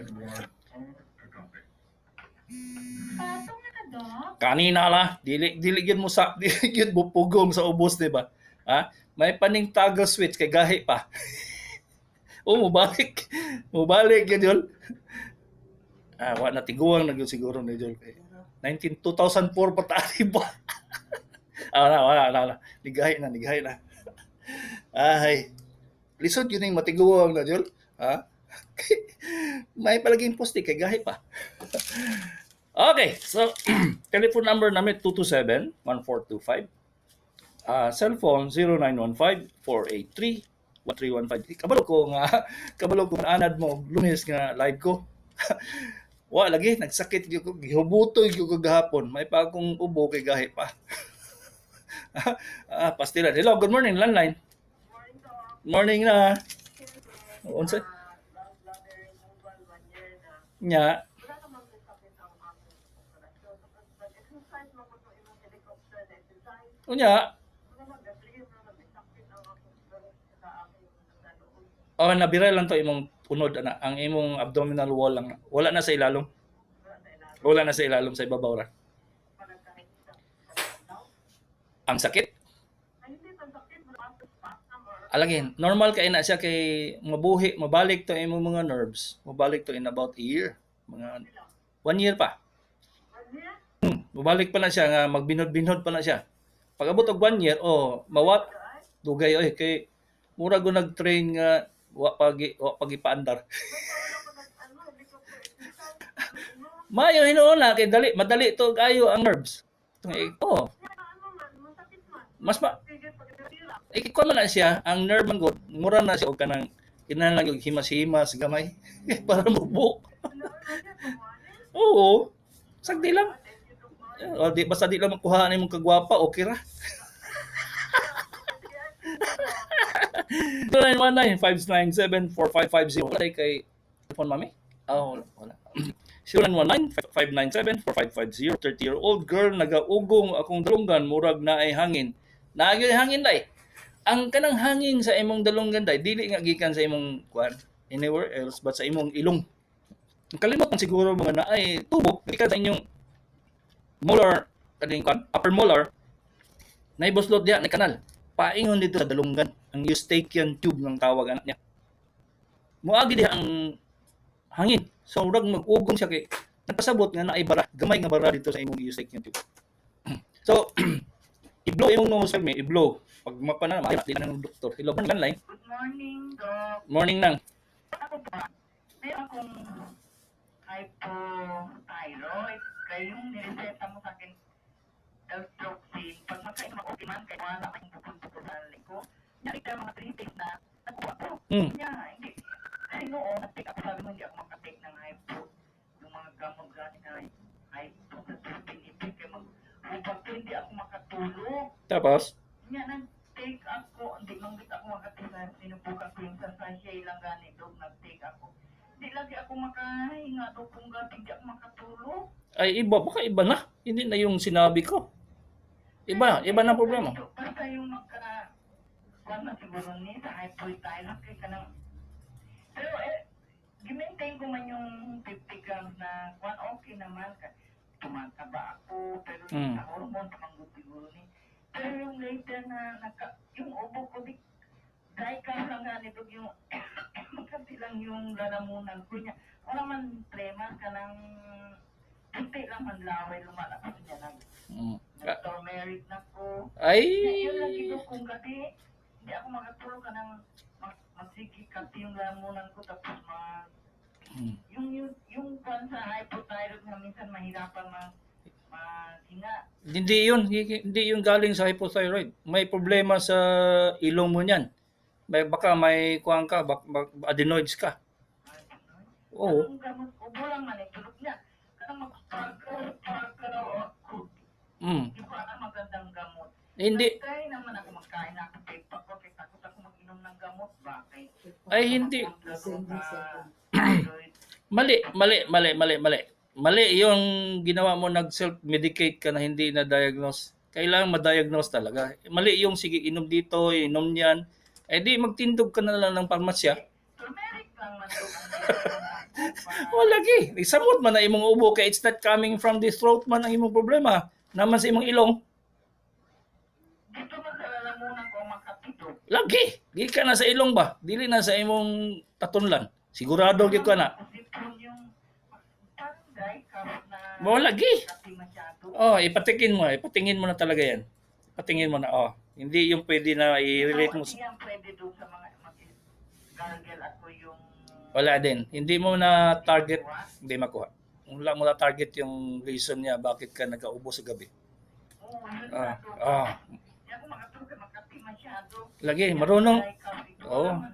Edward R. Agape. Patong na ka, Dok? Kanina la, dili dili gyud mo sa dili gyud mo pugong sa ubos, di ba? Ha? May paning toggle switch kay gahi pa. Oh, mubalik. Mubalik gyud yun. Ah, wa na tiguang na gyud siguro ni Jol kay 19 2004 pa ta ba? Ah, wala, wala, wala, wala. Nigahi na, nigahi na. Ay, lisod yun yung matiguang na, Jol. Ha? May palaging poste kay gahi pa. Okay, so telephone number namin 227-1425. Cellphone 0915-483-1315. Kabalo ko nga anad mo Lunes nga live ko. Wa lagi nagsakit gyud ko, gihubutoy gyud ko gahapon. May pa akong ubo kay gahi pa. Ah, pastilan. Hello, good morning, landline. Morning, Doc. Morning na. Unsa? Gallbladder removal, one year na. Nya. Wala naman may sakit ang aming operasyon. Tapos nag-exercise man ko itong imong helicopter na exercise. Unya. Wala man, nag-relieve na may sakit ang akong throat sa aking naloob. Oh, nabira lang to imong unod ana, ang imong abdominal wall lang. Wala na sa ilalom. Wala na ilalom. Wala na sa ilalom, sa ibabaw ra. Parang kahit isang adlaw. Ang sakit? Ay, hindi, ang sakit. Wala akong spasm or Alagin, normal kay na siya kay mabuhi, mabalik to imong mga nerves. Mabalik to in about a year. Mga one year pa. One year? Mabalik pa na siya nga magbinod-binod pa na siya. Pag abot og one year, oh, mawat Ay, dugay oy kay mura go nag-train nga wa pa gipaandar. may wala ko nag, ano, helicopter exercise. Ano? Mayo hinuon na kay dali madali to kayo ang nerves. Oh, Kaya ano man, masakit man. mas ma Sige, pag nasira. ikuan man na siya, ang nerve man gud, mura na siya og kanang kinahanglan og himas-himas gamay para mubo. Ano, ano, ano, Oo. Sagdi lang. Thank you, Doc. O, di, basta di lang makuha nimong kagwapa, okay ra. 919-597-4550. Wala kay phone mami? Oh, wala. Wala. 0919-597-4550. 30-year-old girl, nagaugong akong dalunggan, murag na ay hangin. Naagyo'y hangin, day. Ang kanang hangin sa imong dalunggan, day, dili nga gikan sa imong kuan, anywhere else, but sa imong ilong. Ang kalimot man siguro mga naay tubo, gikan sa inyong molar, kaning kuan, upper molar, naibuslot diha, na kanal. Paingon dito sa dalunggan, ang Eustachian tube ng tawag anak niya. Muagi diha ang hangin. So murag mag-ugong siya kay nagpasabot nga naay bara, gamay nga bara dito sa imong Eustachian tube. So i-blow imong nose me, i-blow. Pag mapa na, maayo di na ng doktor. Hello, landline. Good morning, Doc. Morning nang. Ako ba, meron akong hypothyroid. Kaya yung nireseta mo sa akin, Eltroxin, pag makain ako, okay man, kaya wala akong bukol-bukol sa liko. Nyari kaya mga 3 days na nakuha ko. Nya, hindi. Kasi noon, nag-take ako, sabi mo, hindi ako makatake ng hypo. Yung mga gamot gani na hypo, sa pinipig, kaya mag, upag ko, hindi ako makatulog. Tapos, Nya, nag-take ako, hindi man gid ako makatake, sinubukan ko yung sa sachet lang gani, dog, nag-take ako. Hindi lagi ako makahinga, dog, kung gabi, hindi ako makatulog. Ay iba, baka iba na. Hindi na yung sinabi ko. Iba, iba na problema. Basta yung magka, kuwan na siguro ni sa hypothyroid kay kanang pero eh, gimaintain ko man yung 50 grams na kuwan, okay naman ka tumataba ako pero sa hormone tumanggod siguro ni pero yung later na naka, yung ubo ko di dry cough lang ganito yung magkanti lang yung lalamunan ko niya, wala man trema kanang kunti lang man laway lumalabas niya nag nag-turmeric na ko. Ay, Yun lang ko kung gabi, hindi ako makatulog ka ng magsige kape yung lamunan ko tapos mag yung kwan sa hypothyroid nga minsan mahirapan maghinga. Hindi yun, hindi yun galing sa hypothyroid. May problema sa ilong mo niyan. May baka may kuwan ka, adenoids ka. Oo. Anong gamot ubo lang man eh, tulog niya. Kanang mag-sparkle ako. Hindi ko alam magandang gamot. Hindi. Try naman ako magkain na ako pa ko kay takot ako mag-inom ng gamot ba kay Ay, hindi. makontra ko sa thyroid. Mali, mali, mali, mali, mali. Mali yung ginawa mo, nag-self-medicate ka na hindi na-diagnose. Kailangan ma-diagnose talaga. Mali yung sige, inom dito, inom niyan. Eh di magtindog ka na lang ng parmasya. Turmeric lang man daw ang Wala gi. Samot man na imong ubo kay it's not coming from the throat man ang imong problema. Naman sa imong ilong. Dito man sa lalamunan ko ang Makati do. Lagi. Di ka na sa ilong ba? Dili na sa imong tatunlan. Sigurado gyud ka na. Sipon yung parang dry cough na Mo lagi. kape masyado. Oh, ipatikin mo, ipatingin mo na talaga 'yan. Patingin mo na, oh. Hindi yung pwede na i-relate mo So, sa. hindi yan pwede doon sa mga mag-gargle ako yung Wala din. Hindi mo na target, hindi makuha. Wala mo na target yung reason niya bakit ka nagkaubo sa gabi. Oo, yun Ah, na doon. ah. Hindi ako makatulog kay makape masyado. Lagi, marunong Dry cough, ito Oo. naman.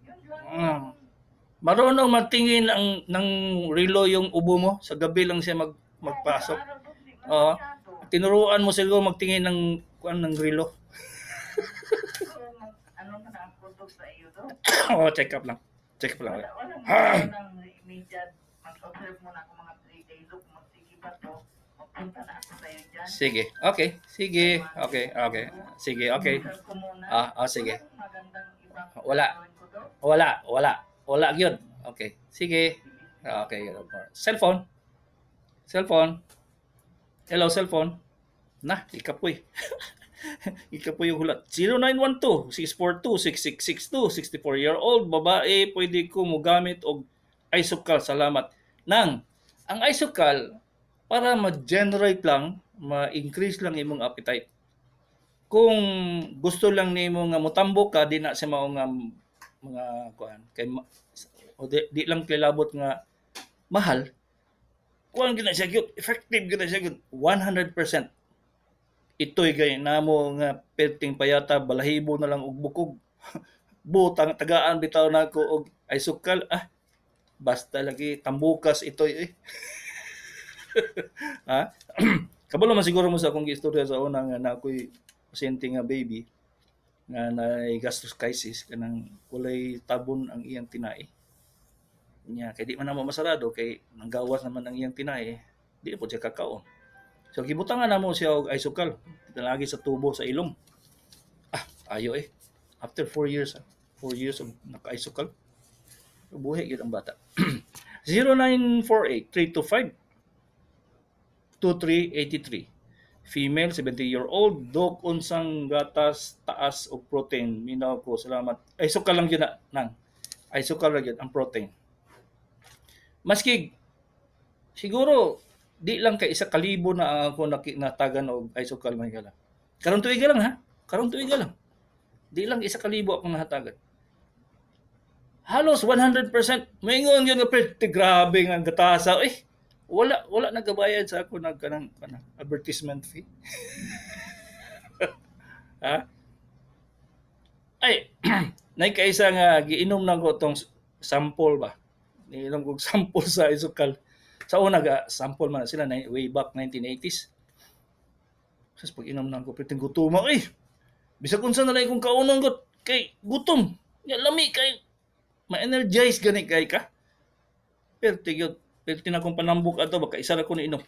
Yun lang. Marunong magtingin ang ng relo yung ubo mo. Sa gabi lang siya magpasok. Sa araw doon, di man Oo. masyado. Tinuruan mo siguro magtingin ng kuan ng relo. So, ano na ako doon sa iyo doon? Oh, check up lang. Check up lang. Wala, walang, walang immediate. Mag-observe muna ako mga 3 days. Look, magsige pa to. Magpunta na ako sa'yo dyan. Sige. Okay. Sige. Okay. Sige, okay. Observe ko muna. Ah, sige. Walang magandang ibang Wala. gawin ko doon. Wala, wala. Wala gyud. Okay. Sige. Okay. Cellphone. Cellphone. Hello, cellphone. Na, ikapoy. Ikapoy yung hulat. 0912-642-6662, 64-year-old, babae, pwede ko mogamit og Isopcal. Salamat. Nang, ang Isopcal, para ma-generate lang, ma-increase lang imong appetite. Kung gusto lang nimo nga motambok ka, di na sa mao nga mga kuan kay o di lang kilabot nga mahal, kuan gyud na siya gyud, effective gyud na siya gyud 100%. Ito'y gay namo nga perting payata, balahibo na lang og bukog. Butang tagaan bitaw nako og Isopcal, ah, basta lagi tambukas ito'y eh. Ha, kabalo man siguro mo sa akong giistorya sa una nga na ako'y pasyente nga baby nga naay gastroschisis, kanang walay tabon ang iyang tinai niya, kay di man namo masarado kay nanggawas naman ang iyang tinai, di po siya kakaon. So gibutangan namo siya og Isopcal lagi sa tubo sa ilong. Ah, ayo eh. After 4 years, 4 years of naka-Isopcal, buhi gyud ang bata. 0948 325 2383, female, 70-year-old. Dok, unsang gatas taas og protein? Minaw ko, salamat. Isopcal lang yun na nang. Isopcal lang yun ang protein. Maski siguro di lang kay 1,000 na ako natagan og Isopcal man lang. Karon tuiga lang ha. Karon tuiga lang. Di lang 1,000 akong nahatagan. Halos 100%. Maingon yun nga pretty grabe nga gatasa. Eh, wala wala nagabayad sa ako nag kanang advertisement fee. Ha? Ay, nay kaisa nga giinom na ko tong sample ba. Giinom kog sample sa Isopcal. Sa una ga sample man na sila na way back 1980s. Sus, pag inom na ko perting gutuma eh. Bisag unsa na lang kong kaunon ko kay gutom. Nya lami kay ma-energize gani kay ka. Perti gyud, perti na akong panambok ato baka isa ra ko ni inom.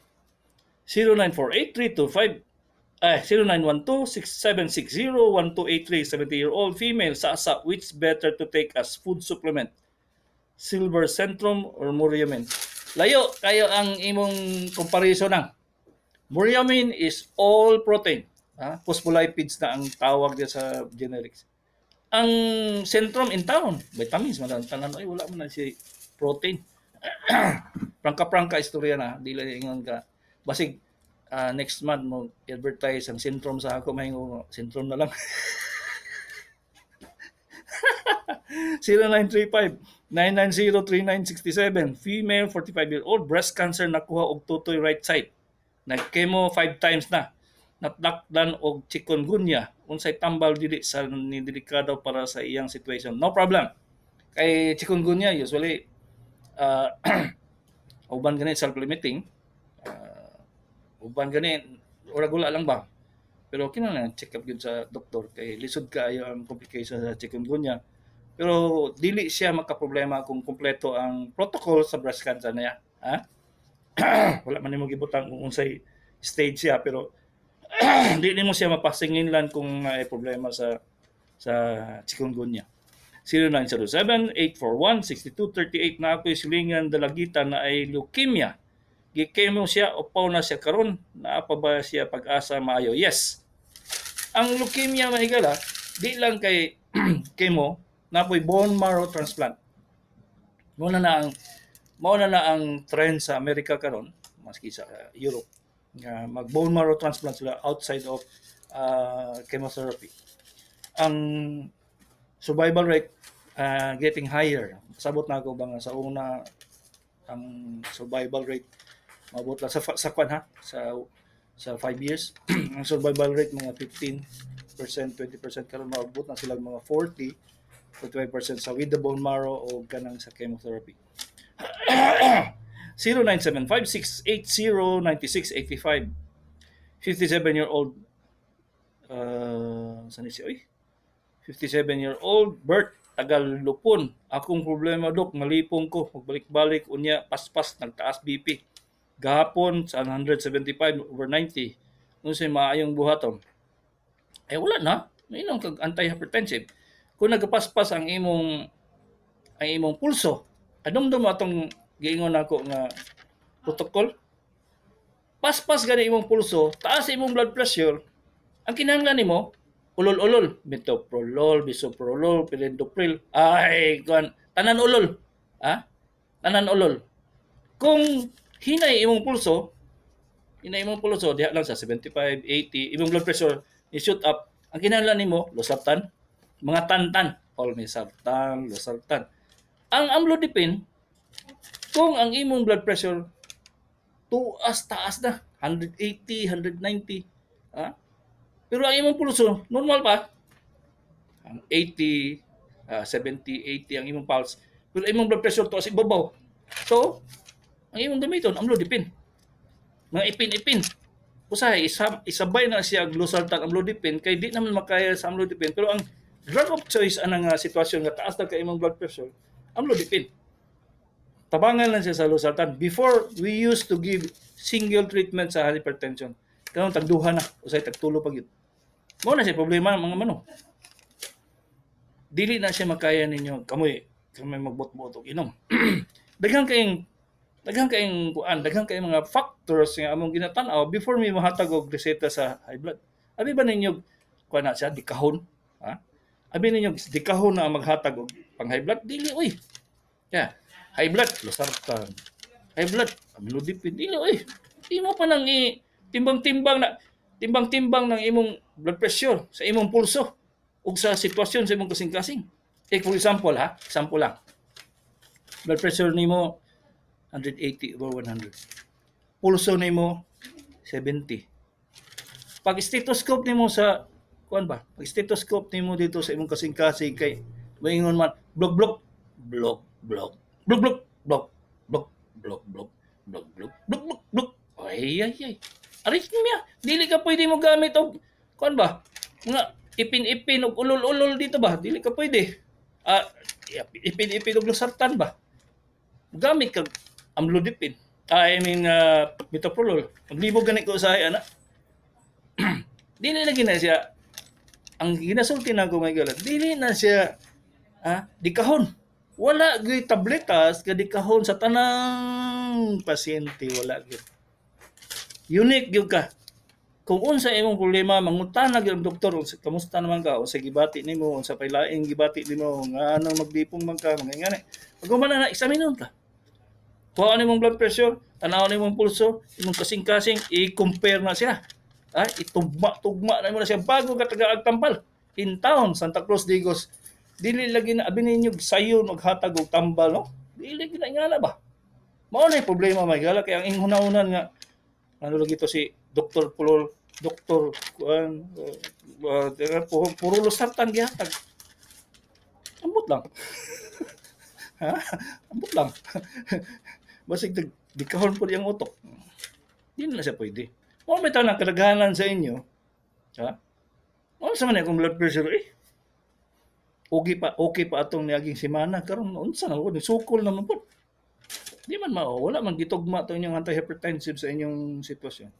0948 325 ay 0912 6760 1283, 70-year-old female, sa which better to take as food supplement, Silver Centrum or Muriamin? Layo kayo ang imong comparison nang. Muriamin is all protein. Ha? Phospholipids na ang tawag diya sa generics. Ang Centrum in town, vitamins man ang tanan ay wala man na si protein. Prangka-prangka istorya na, di lang ingon ka. Basig next month mo advertise ang Centrum sa ako, mahingo Centrum na lang. 0935 990 3967, female, 45-year-old, breast cancer, nakuha og tutoy right side, nag-chemo 5 times na, natlakdan og chikungunya. Unsay tambal dili sa ni delikado para sa iyang situation? No problem kay chikungunya, usually uban gani self-limiting, uban gani ora gula lang ba, pero kinahanglan check up gyud sa doktor kay lisod kaayo ang complication sa chikungunya, pero dili siya makaproblema kung kumpleto ang protocol sa breast cancer niya, ha. Wala man nimo gibutang kung unsay stage siya, pero di nimo siya mapasinginlan kung may problema sa chikungunya. 0907-841-6238. Na ako'y silingan dalagita na ay leukemia. Gi-chemo siya, upaw na siya karon. Naa pa ba siya pag-asa maayo? Yes. Ang leukemia, mga higala, di lang kay chemo, naa poy bone marrow transplant. Mao na ang trend sa Amerika karon, maski sa Europe, nga mag bone marrow transplant sila outside of chemotherapy. Ang survival rate getting higher. Sabot na ako ba nga sa una ang survival rate mabot lang sa kwan ha, sa 5 years ang survival rate mga 15%, 20%. Karon maabot na sila mga 40, 45% sa with the bone marrow o kanang sa chemotherapy. 0975-680-9685. 57-year-old saan siya, oy? 57-year-old Bert Tagalupon. Akong problema, dok, malipong ko, magbalik-balik, unya paspas, nagtaas BP. Gahapon sa 175 over 90. Unsay maayong buhaton? Eh wala na. Mainom kag antihypertensive. Kung nagapaspas ang imong pulso, kadumdum atong giingon nako nga protocol. Paspas gani imong pulso, taas imong blood pressure, ang kinahanglan nimo ulol-ulol, metoprolol, bisoprolol, perindopril, ay kuan, tanan ulol. Ha? Tanan ulol. Kung hinay imong pulso, hinay imong pulso diha lang sa 75, 80, imong blood pressure ni-shoot up, ang kinahanglan nimo losartan, mga tantan, olmesartan, losartan. Ang amlodipine, kung ang imong blood pressure tuas taas na, 180, 190, ha? Pero ang imong pulso normal pa. Ang 80, 70, 80 ang imong pulse. Pero imong blood pressure tuas ibabaw. So, ang imong gamiton amlodipine. Mga ipin-ipin. Usahay isabay na siya og losartan, amlodipine, kay di naman makaya sa amlodipine, pero ang drug of choice anang sitwasyon nga taas na kay imong blood pressure, amlodipine. Tabangan lang siya sa losartan. Before, we used to give single treatment sa hypertension. Karon tagduha na, usahay tagtulo pa gyud. Mao na siya problema, mga mano. Dili na siya makaya ninyo kamoy kamoy magbot-bot og inom. Daghan kayong kuan, daghan kayong mga factors nga among ginatan-aw before mi mohatag og reseta sa high blood. Abi ba ninyo kuan na siya dikahon? Ha? Abi ninyo dikahon na ang maghatag og pang high blood? Dili oy. Yeah. High blood, losartan. High blood, amlodipine. Dili oy. Imo pa nang i timbang-timbang na timbang-timbang ng imong blood pressure sa imong pulso ug sa sitwasyon sa imong kasing-kasing. Take for example ha, example lang. Blood pressure nimo 180 over 100. Pulso nimo 70. Pag stethoscope nimo sa kuan ba? Pag stethoscope nimo dito sa imong kasing-kasing kay moingon man blog blog blog blog blog blog blog blog blog blog blog blog blog blog blog. Ay ay ay. Arrhythmia. Dili ka pwede mo gamit og kuan ba? Mga ipin-ipin og ulol-ulol dito ba? Dili ka pwede. Ah, ipin-ipin og losartan ba? Gamit kag amlodipine. Ah, I mean metoprolol. Maglibog gani ko sa ana. Dili lagi na siya ang ginasulti na ko may galat. Dili na siya dikahon. Wala gyud tabletas nga dikahon sa tanang pasyente, wala gyud. Unique gyud ka. Kung unsa imong problema, mangutana gyud ang doktor, unsa, kamusta naman ka, unsa gibati nimo, unsa pay laing gibati nimo, nga anong maglipong man ka, mga ingani. Pag human na, eksaminon ka. Kuha nimong blood pressure, tanaw nimong pulso, imong kasing-kasing, i-compare na siya. Ah, itugma-tugma na mo na siya bago ka tagaag tambal. In town, Santa Cruz Digos, dili lagi na abi ninyo sayon maghatag og tambal, no? Dili gina ingana ba? Mao na yung problema, may gala, kay ang inghunaunan nga ano lagi to si Dr. Pulol, Dr. Kuan, puro, puro losartan gihatag. Ambot lang. Ha? Ambot lang. Basig di kahon po diyang utok. Di na siya pwede. Mao may taon ang kadaghanan sa inyo. Ha? Mao sa man akong blood pressure eh. Okay pa atong niaging semana karon, unsa na ko sukol naman po. Di man mao, wala man gitugma to inyong antihypertensive sa inyong sitwasyon.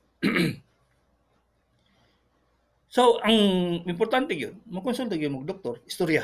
So, ang importante yun, makonsulta gyud mo doktor, istorya.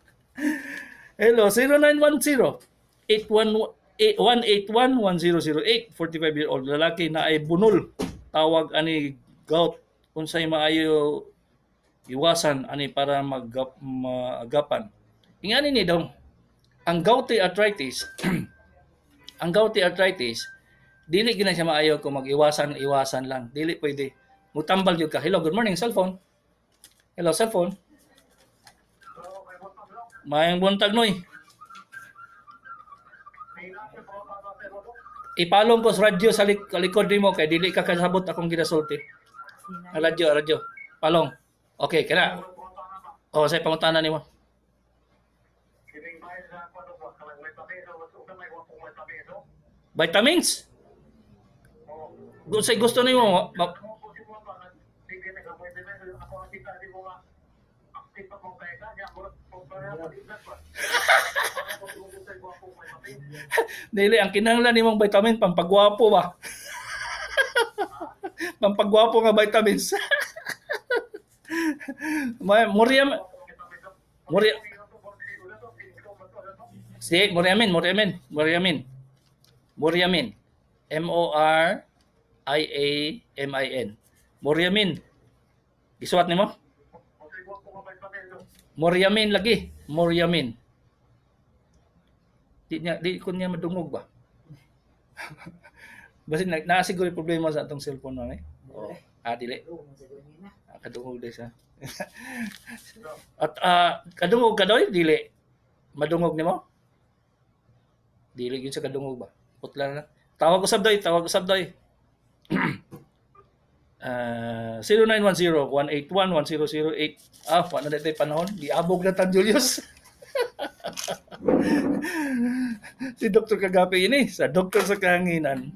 Hello, 0910 811 181-1008, 45-year-old lalaki na ay bunol. Tawag ani gout. Unsay maayo iwasan ani para maagapan? Ingani ni dong. Ang gouty arthritis, ang gouty arthritis dili gina siya maayo kung mag-iwasan iwasan lang. Dili pwede. Mutambal gyud ka. Hello, good morning, cellphone. Hello, cellphone. Maayong buntag, Noy. Ipalong ko sa radyo sa likod nimo kay dili ka kasabot akong ginasulti. Ang radyo, radyo. Palong. Okay, kana. Oh, say pangutana nimo. Vitamins? Gusto gusto nimo dili ang kinahanglan nimong vitamin pampagwapo ba? Pampagwapo nga vitamins. May Muriam Muria Si Muriamin, Muriamin, Muriamin. Muriamin. M O R I A M I N. Muriamin. Gisuwat nimo? Muriamin lagi. Muriamin. Di ko niya madungog ba? Basin na naa siguro problema sa atong cellphone na eh. Oo. Ah, dili. Ah, kadungog di siya. At kadungog ka doy? Dili. Madungog nimo? Dili gyud sa kadungog ba? Putla na. Tawag usab doy, tawag usab doy. 0910-181-1008. Ah, wala na tayo panahon. Giabog na tan Julius. Si Dr. Kagapi ini sa Doktor sa Kahanginan.